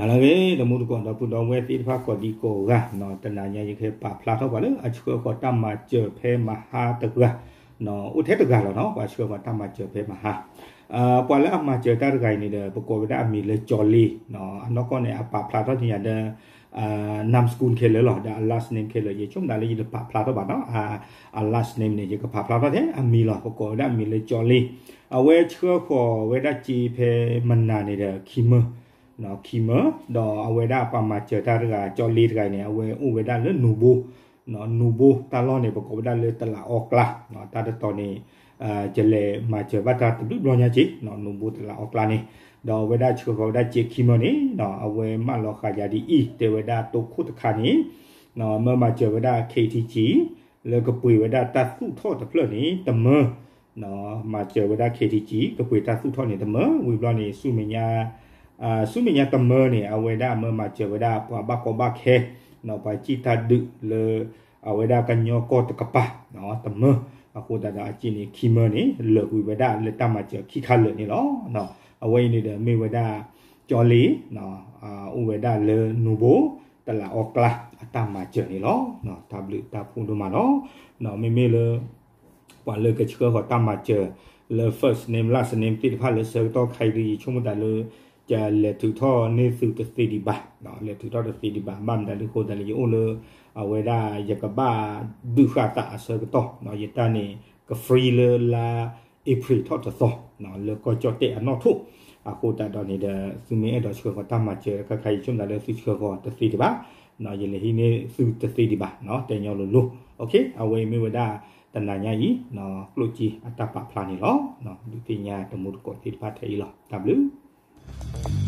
လၢအဂ့ၤ တမူတကိး ဒီပုၢ်ဒီဝဲၢ်သ့ၣ်တဖၣ်ကိးဒံကိးဂၤနီၤ, တနၤညါယကဟဲပာ်ဖျါထီၣ်ပှၤလၢအဆှၢဃီၤတၢ်မၤစၢၤဖဲမဟါတဂၤ, အိၣ်ထဲတဂၤလီၤနီၤ, ပှၤဆှၢဃီၤတၢ်မၤစၢၤဖဲမဟါ, ပှၤလၢအမၤစၢၤတၢ်တဂၤအံၤန့ၣ်ဒီး ပကိးဝဲဒၣ်အမံၤလၢကၠီလ့, အနီၢ်ကီၢ်န့ၣ် အပာ်ဖျါထီၣ်တ့ၢ်ညါဒီး name စကူၣ် ခဲလၢာ်လီၤ, ဒီးအ last name ခဲလၢာ်, ယဆိကမိၣ်ဒၣ်လၢယတပာ်ဖျါထီၣ်ဘၣ်နီၤ, အ last name န့ၣ် ယကပာ်ဖျါထီၣ်ထဲအမံၤလီၤ, ပကိးဝဲဒၣ်အမံၤလၢကၠီလ့, အဝဲဆှၢဃီၤဝဲဒၣ်စ့ဖဲမနၤန့ၣ်ဒီး ခံမၢ, ခံမၢ, ဒီးအဝဲဒၣ်ပှၤမၤစၢၤတၢ်တဂၤ ကၠီလ့တဂၤအံၤန့ၣ် အဝဲအိၣ်ဝဲဒၣ်လၢနူၤဘိ, နူၤဘိတၢ်လီၢ်န့ၣ် ပကိးဝဲဒၣ်လၢတလးအီကျါ, တၢ်တတီၤန့ၣ် ယလဲၤမၤစၢၤဘၣ်တၢ်တဘျုးဘျီညါက့ၤ, နူၤဘိတလးအီကျါန့ၣ်, ဒီးအဝဲဒၣ်ဆှၢဃီၤဝဲဒၣ်စ့ခံမၢန့ၣ်, အဝဲမၢလီၤဃာ်ယၤဒ်အံၤ, တဲဝဲဒၣ်တိခိၣ်တခါန့ၣ် မၢမၤစၢၤဝဲဒၣ် ခ့ထံကံ လၢကပှ့ၤဝဲဒၣ်တၢ်သူၣ်ထီၣ်တဖျၢၣ်န့ၣ် တမၢ, မၤစၢၤဝဲဒၣ် ခ့ထံကံ ကပှ့ၤတၢ်သူၣ်ထီၣ်န့ၣ်တမၢ, ဝံၤဘျီန့ၣ် ဆူမဲာ်ညါ, ဆူမဲာ်ညါတမၢန့ၣ် အဝဲဒၣ်မၢမၤစၢၤဝဲဒၣ်ပှၤဘၣ်ကီဘၣ်ခဲ, ပှၤစံၣ်တၢ်ဒုးလၢ အဝဲဒၣ်ကညီကီၢ်တကပၤ, တမၢ, အဃိသတးဒီးအစ့န့ၣ် ခံမၢန့ၣ် လၢာ်ကွံာ်ဝဲဒၣ်လၢတၢ်မၤစၢၤခံခါလၢာ်န့ၣ်လီၤ. အဝဲအံၤန့ၣ်ဒီးမ့ၢ်ဝဲဒၣ် ကၠီလ့ အိၣ်ဝဲဒၣ်လၢနူၤဘိ တလးအီကျါ အတၢ်မၤစၢၤန့ၣ်လီၤ. တၢ်ဘျုးတၢ်ဖှိၣ်ဒိၣ်မးလီၤ. မ့မ့ၢ်လၢ ပှၤလၢကဆှၢဃီၤတၢ်မၤစၢၤ လၢ first name last name သ့ၣ်တဖၣ်လၢဆၢကတီၢ်ခါအံၤဒီး ယဆိကမိၣ်သးလၢ ကလဲၤထုးထီၣ်န့ၢ်သုတသ့ဒံးဘၣ်, လဲၤထုးထီၣ်တသ့ဒံးဘၣ်, ဘၣ်မတၤဒ်အဃိသတးလၢယအိၣ်လၢ အဝဲဒၣ်ယကဘၣ်ဒုးဃာ်သးအဆၢကတီၢ်, ယတၢ်န့ၣ် က free လၢလါ April ထီၣ်တသီ, လၢကီၢ်ကၠီၣ်တဲၣ်အနီၣ်ထိၣ်, အဃိသတးဒီးန့ၣ်ဒီး သုမ့ၢ်အဲၣ်ဒိးဆှၢဃီၤတၢ်မၤစၢၤတခါခါ ယဆိကမိၣ်သးလၢသုဆှၢဃီၤတသ့ဒံးဘၣ်, ယလဲၤဟံးန့ၢ်သုတသ့ဒံးဘၣ်, တဲညီလိၤလိၤ, အဝဲအံၤမ့ၢ်ဝဲဒၣ် တနၤညါအံၤ ကျိၣ်စ့အတၢ်ပာ်ဖျါန့ၣ်လီၤ. ဒုးသ့ၣ်ညါတမူတကိးသ့ၣ်တဖၣ်ထဲအံၤလီၤ. တၢ်ဘျုး